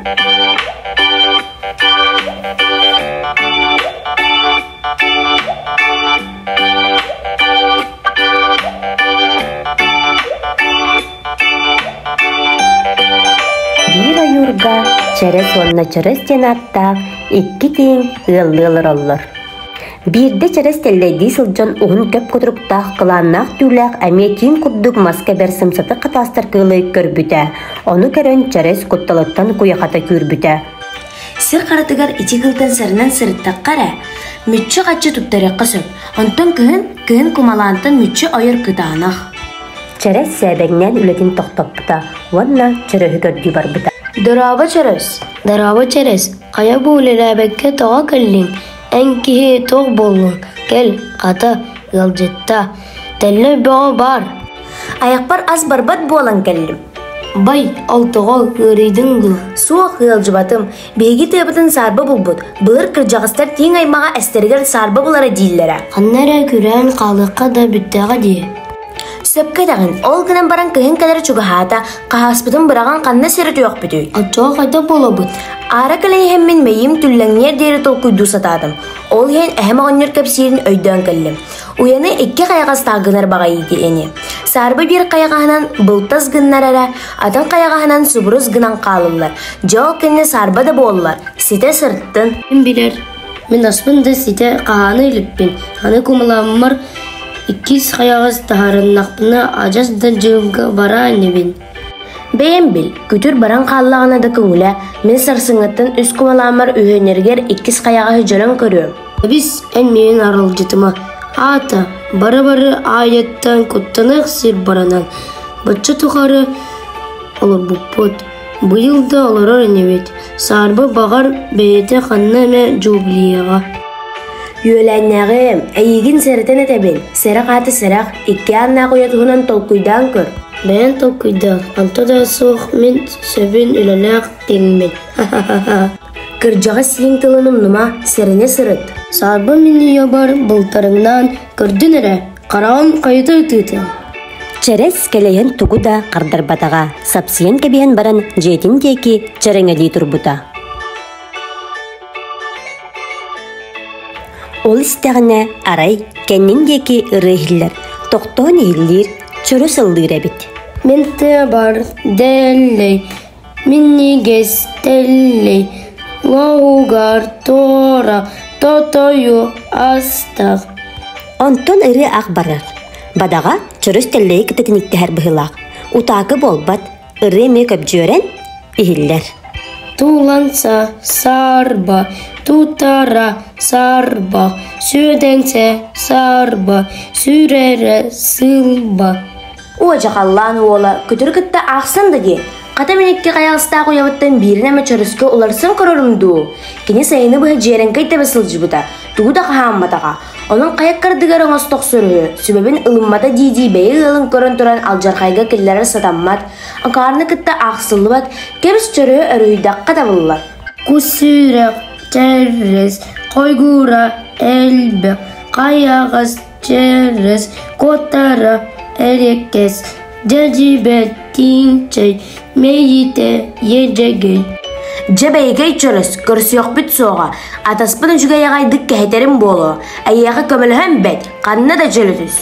Биир ойуурга Чэрэс уонна Чөрөс диэн ааттаах икки тииҥ ыаллыы олороллор. Биирдэ Чэрэс тэллэйдии сылдьан уһун көп кутуруктаах кылааннаах түүлээх эмиэ тииҥ курдук маска бэр сымсатык хатаастар кыылы көрбүтэ. Ону көрөн Чэрэс кутталыттан куйахата күүрбүтэ. Сир харатыгар ити кыылтан сарынан сырыттахха эрэ, мүччү-хаччы туттарыахха сөп. Онтон кыһын, кыһын кумалаантан мүччү ойор кытаанах. Чэрэс сээбэҥнээн үлэтин тохтоппута уонна Чөрөһү көрдүү барбыта. Дорообо, Чөрөс! Дорообо, Чэрэс! Хайа бу үлэлээбэккэ тоҕо кэллиҥ? Эн киһи туох буоллуҥ? Кэл, хата, ыалдьытта. Тэллэй бөҕө баар. Айахпар ас барбат буолан кэллим. Бай, ол тоҕо ыарыйдыҥ дуу? Суох, ыалдьыбатым. Биһиги тыабытын саарба булбут. Былыр кырдьаҕастар тииҥ аймаҕа эстэригэр саарба булара дииллэрэ. Ханна эрэ күрээн хаалыахха да бүттэҕэ дии. Сөпкө этэҕин. Ол гынан баран кыһын кэлэрэ чугаһаата, хаһааспытын быраҕан ханна сир өтүөхпүтүй? Оччоҕо хайдах буолабыт? Аара кэлэн иһэммин мэйиим түллэҥниэр диэри толкуйдуу сатаатым. Ол иһэн эһэм оҕонньор кэпсиирин өйдөөн кэллим. Уйаны икки хайаҕастаах гынар баҕайы ини. Саарба биир хайаҕаһынан былтас гыннар эрэ, атын хайаҕаһынан субурус гынан хаалыллар. Дьэ ол кэннэ саарба да буоллар, ситэ сырыттын. Ким билэр, мин аспын да ситэ хаһаана иликпин. Аны кумалааммар иккис хайаҕас таһаарыннахпына адьас да дьылга бараа инибин. Бэйэм бил, күтүр баран хааллаҕына да көҥүлэ, мин сарсыҥҥыттан үс кумалааммар үһүөннэригэр иккис хайаҕаһы дьөлөн көрүөм. Эбис, эн миигин аралдьытыма. Аата, бары-бары аайыттан куттаныах сир баранан, бачча тухары олорбуппут. Быйыл да олорор инибит. Саарба баҕар бэйэтэ ханна эмэ дьууллуйаҕа. Үөлээннээҕим, эйигин сэрэтэн этэбин, сэрэх аата сэрэх, икки ааннаах уйа туһунан толкуйдаан көр. Бэйэҥ толкуйдаа, онто да суох мин сөбүн үлэлээх диҥмин. Ха-ха-ха. Кырдьаҕас сииҥ тылын умнума, сэрэнэ сырыт. Саарба мин ийэбэр былтарыҥнаан көрдүн эрэ, хараҕым хайыта ытыытын. Чэрэс кэлэйэн тугу да хардарбатаҕа, сапсыйан кэбиһэн баран дьиэтин диэки чэрэҥэлии турбута. Ол истэҕинэ арай кэннин диэки ырыа иһиллэр, тохтоон иһиллиир, чөрөс ыллыыр эбит. Мин тыабар дэллэй, Минньигэс тэллэй, лоһугар туора тотойу астах. Онтон ырыа ах барар. Бадаҕа чөрөс тэллэйи кытта тиниктэһэр быһыылаах. Утаакы буолбат, ырыа эмиэ көбдьүөрэн иһиллэр. Туланса сарба, тутара сарба, сүөдэҥсэ сарба, сүрэрэ сылба. Уодьа халлаан уола көтөрү кытта аахсан да диэн, хата мин икки хайаҕастаах уйабыттан биирин эмэ чөрөскө уларсан көрөрүм дуу? Кини сайыны быһа дьиэрэҥкэй тэбэ сылдьыбыта, тугу да хаһаамматаҕа. Онон хайа кардыгар оҥосто охсор үһү, сүбэбин ылыммата дии-дии бэйэ ыалын көрөн туран алдьархайга киллэрэр сатаммат, акаарыны кытта аахсыллыбат, кэбис чөрөһү өрүһүйдэххэ табыллар. Кус сүрэх, чэррес, хойгура, элбэх, хайаҕас, Чэрис, куоттара, эриэккэс, дьэдьибэ, тииҥчэй, мэйиитэ, иэдьэгэй. Дьэ бэйикэй чөрөс, көрсүөхпүт суоҕа, атаспын үчүгэй аҕайдык кэһэтэрим буолуо, эйиэхэ көмөлөһөн бэт, ханна да дьөлөтүс.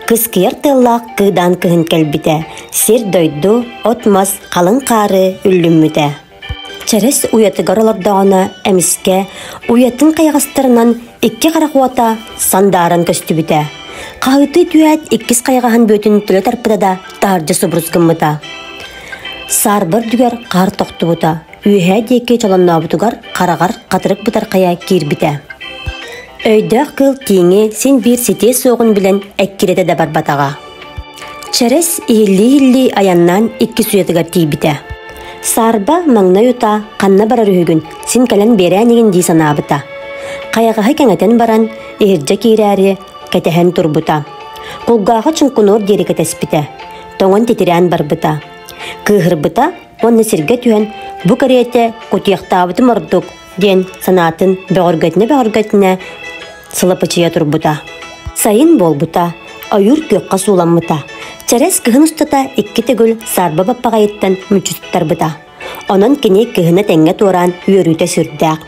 Кыскыйар тыаллаах кыыдаан кыһын кэлбитэ, сир-дойду, от-мас халыҥ хаары үллүммүтэ. Чэрэс уйатыгар олордоҕуна эмискэ уйатын хайаҕастарынан икки харах уота сандааран көстүбүтэ. Хаһыытыы түһээт иккис хайаҕаһын бүөтүн төлө тарпыта да таһырдьа субурус гыммыта. Саарба үрдүгэр хаар тохтубута, үөһээ диэки чолоннообутугар хараҕар хатырык бытархайа киирбитэ. Өйдөөх кыыл тииҥи син биир ситиэ суоҕун билэн эккирэтэ да барбатаҕа. Чэрэс иһиллии-иһиллии айаннаан иккис уйатыгар тиийбитэ. Саарба маҥнай утаа ханна барар үһүгүн, син кэлэн биэрээ инигин дии санаабыта. Хайаҕаһы кэҥэтэн баран, иһирдьэ киирээри кэтэһэн турбута. Кулгааҕа чуҥкунуор диэри кэтэспитэ. Тоҥон титирээн барбыта. Кыыһырбыта уонна сиргэ түһэн, бу кэриэтэ кутуйахтаабытым ордук диэн санаатын бөҕөргөтүнэ-бөҕөргөтүнэ сылапычыйа турбута. Сайын буолбута, ойуур күөххэ сууламмыта. Чэрэс кыһын устата икки төгүл саарба баппаҕайыттан мүччү туттарбыта. Онон кини кыһына тэҥҥэ туораан үөрүүтэ сүрдээх.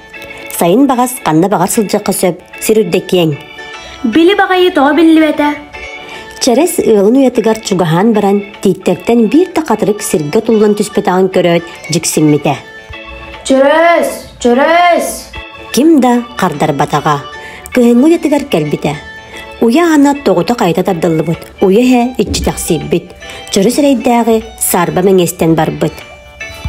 Сайын баҕас ханна баҕар сылдьыахха сөп, сир үрдэ киэҥ. Били баҕайы тоҕо биллибэтэ? Чэрэс ыалын уйатыгар чугаһаан баран, тииттэртэн биир да хатырык сиргэ туллан түспэтэҕин көрөөт, дьиксиммитэ. Чөрөс! Чөрөс! Ким да хардарбатаҕа. Кыһыҥҥы уйатыгар кэлбитэ. Уйа аана тоҕута хайыта тардыллыбыт, уйа иһэ иччитэхсийбит. Чөрөс эрэйдээҕи саарба мэҥиэстэн барбыт.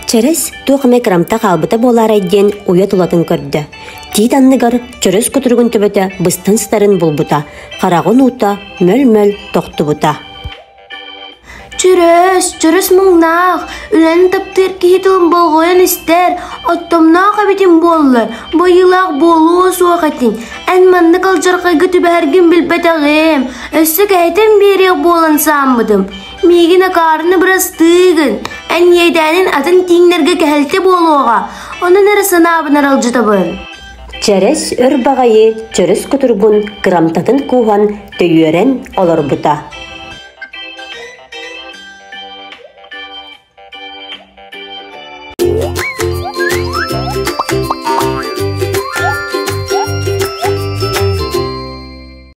Чэрэс туох эмэ кырамта хаалбыта буолаарай диэн уйа тулатын көрдө. Тиит анныгар чөрөс кутуругун төбөтө быстан сытарын булбута, хараҕын уута мөл-мөл тохтубута. Чөрөс, чөрөс муҥнаах, үлэни таптыыр киһи тылын болҕойон истэр, оттомноох эбитин буоллар, байыылаах буолуо суох этиҥ. Эн маннык алдьархайга түбэһэргин билбэтэҕим, өссө кэһэтэн биэриэх буолан сааммытым. Миигин акаарыны бырастыыгын, эн иэдээнин атын тииҥнэргэ кэһэлтэ буолуоҕа, онон эрэ санаабын аралдьытабын. Чэрэс өр баҕайы чөрөс кутургун кырамтатын кууһан төйүөрэн олорбута.